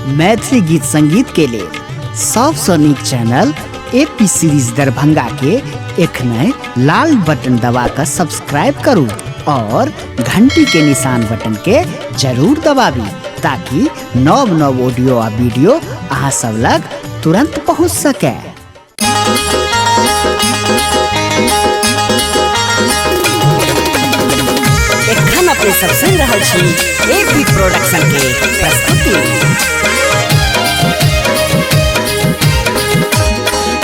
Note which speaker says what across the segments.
Speaker 1: मैथिली गीत संगीत के लेल सबसँ नीक चैनल एपी सीरीज दरभंगा के एखने लाल बटन दबा कऽ सब्सक्राइब करू और घंटी के निशान बटन के जरूर दबाबी ताकि नव नव ऑडियो आ वीडियो अहाँ सब लग तुरंत पहुंच सके। एखन अपने सब सुनि रहल छी एपी प्रोडक्शन के प्रस्तुति।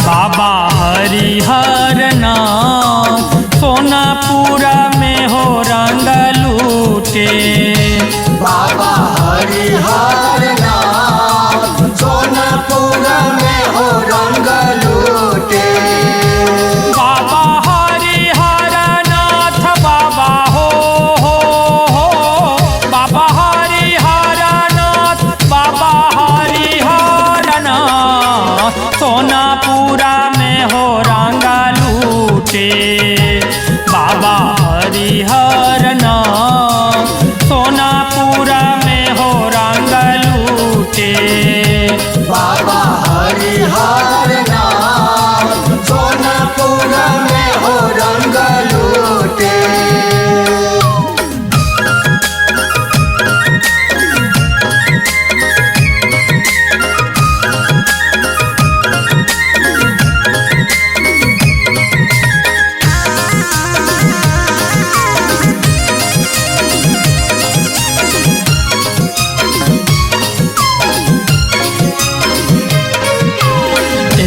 Speaker 2: बाबा हरिहर नाथ सोनापुरा में हो रंग लूटे।
Speaker 3: बाबा हरिहर नाथ सोनापुरा में हो रंग लूटे।
Speaker 2: बाबा हरिहर नाथ बाबा हो हो हो, बाबा हरिहर नाथ बाबा हरिहर नाथ सोनापुरा में हो रंग लूटे। बाबा हरिहर नाथ सोनापुरा में हो रंग लूटे।
Speaker 3: बाबा हरिहर नाथ सोनापुरा में हो रंग लूटे।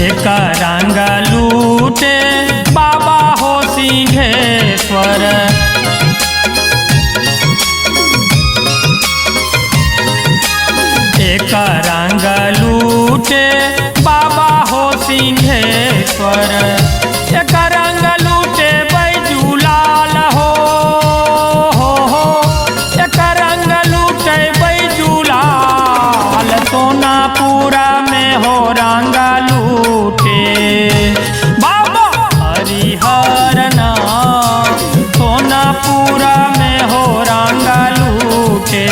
Speaker 2: एक रंग लूटे बाबा हो सिंहेश्वर, एक रंग लूटे बाबा हो सिंहेश्वर, एक रंग लूटे बैजूलाल हो हो, एक रंग लूटे बैजूलाल सोनापुरा में हो रंग लूटे। बाबा हरिहर नाथ सोनापुरा में हो रंग लूटे।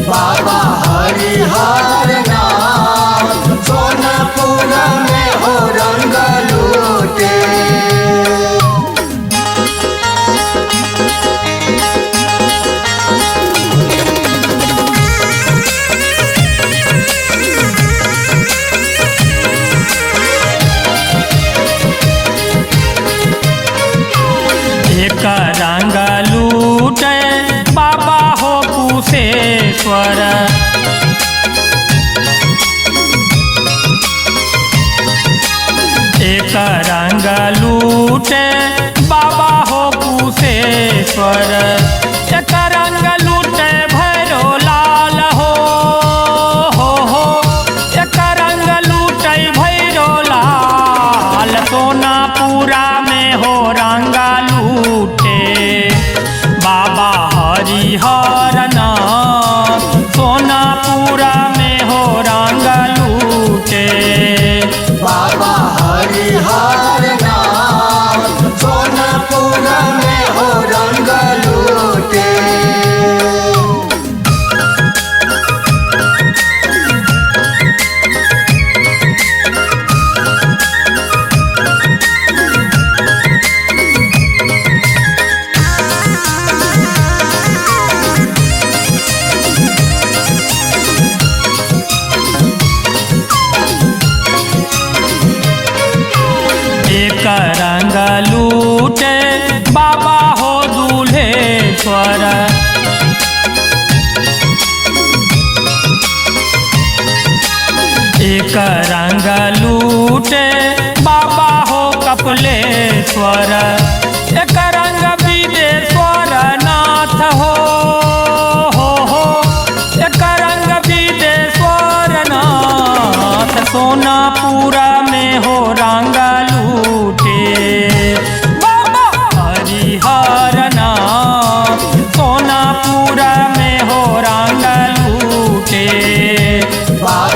Speaker 3: बाबा हरिहर नाथ सोनापुरा में हो रंग लूटे।
Speaker 2: एक रंग लूटे बाबा हो कुशेश्वर, एक रंग लूटे बाबा हो कुशेश्वर, एक रंग लूटे भैरो लाल हो हो, एक रंग लूटे भैरो लाल सोनापुरा में हो रंग लूटे। बाबा हरिहर नाथ सोनापुरा में हो रंग लूटे।
Speaker 3: बाबा हरिहर नाथ सोनापुरा में हो रंग लूटे।
Speaker 2: एक रंग लूटे बाबा हो दूल्हेश्वर, एक रंग लूटे बाबा हो कपलेश्वर, एक रंग विदेश्वर नाथ हो हो, एक रंग विदेश्वर नाथ सोनापुरा में हो रंग लूटे। बाबा हरिहर नाथ सोनापुरा में हो रंग लूटे।
Speaker 3: बाबा